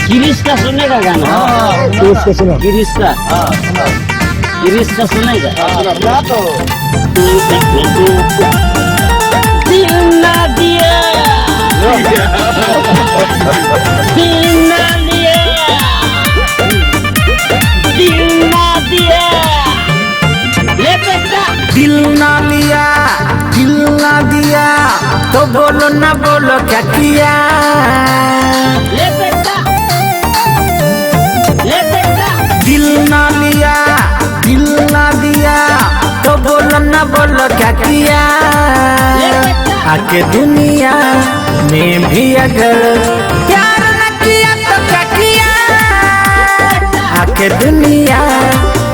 गिरीश का सुनेगा गाना? गिरीश का सुनो। गिरीश का, गिरीश का सुनेगा? दिल ना दिया, दिल ना लिया, दिल ना दिया, ले बेटा। दिल ना लिया, दिल ना दिया, तो बोलो ना बोलो क्या किया। ले बेटा, ले बेटा। दिल ना लिया, दिल ना दिया, तो बोलो ना बोलो क्या किया। आके दुनिया में भी अगर प्यार न किया तो क्या किया। आके दुनिया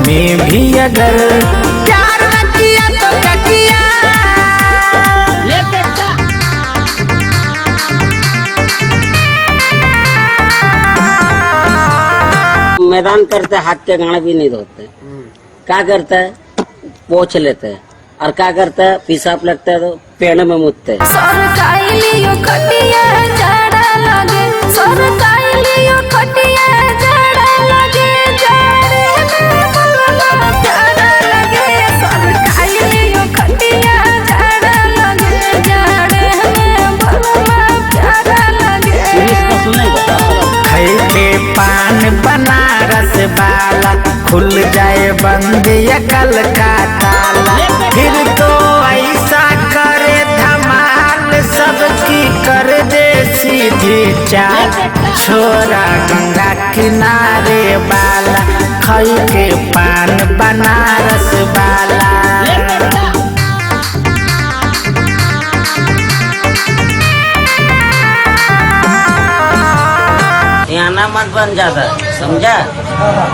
में भी अगर प्यार न किया तो क्या किया। ले बेटा। मैदान करते हाथ के गाना भी नहीं धोते, क्या करता है पोछ लेते हैं, और क्या करता है पेशाब लगता है तो पेड़ में मुतते हैं। पान बनारस वाला खुल जाए बंद ये कल का ताला, फिर तो ऐसा करे धमाल सबकी कर दे सीधी चाल। छोरा गंगा किनारे वाला खाई के पान बनारस वाला। यहाँ मत बन जाता, समझा?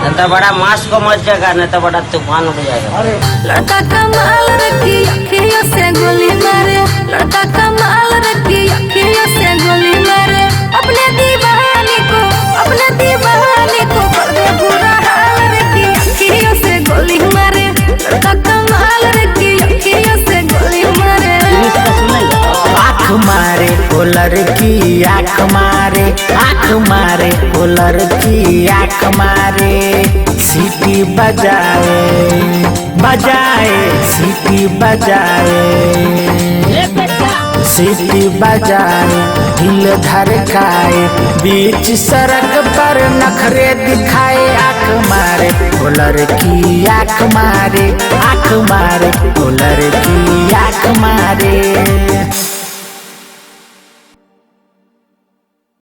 नहीं तो बड़ा मांस को मर जाएगा, नहीं तो बड़ा तूफान उठ जाएगा। लड़का कमाल रखी अखियों से गोली मारे, लड़का कमाल रखी अखियों से गोली मारे, अपने दीवाने को, अपने दीवाने को कर दे बुरा हाल रखी अखियों से गोली मारे, लड़का कमाल रखी अखियों से गोली मारे। आँख मारे ओ लड़की, आँख मारे, आँख मारे ओ लड़की, आँख मारे, सीटी बजाए बजाए, सीटी बजाए, सीटी बजाए, दिल धड़काए, बीच सड़क पर नखरे दिखाए। आँख मारे ओ लड़की, आँख मारे, आँख मारे ओ लड़की, आँख मारे।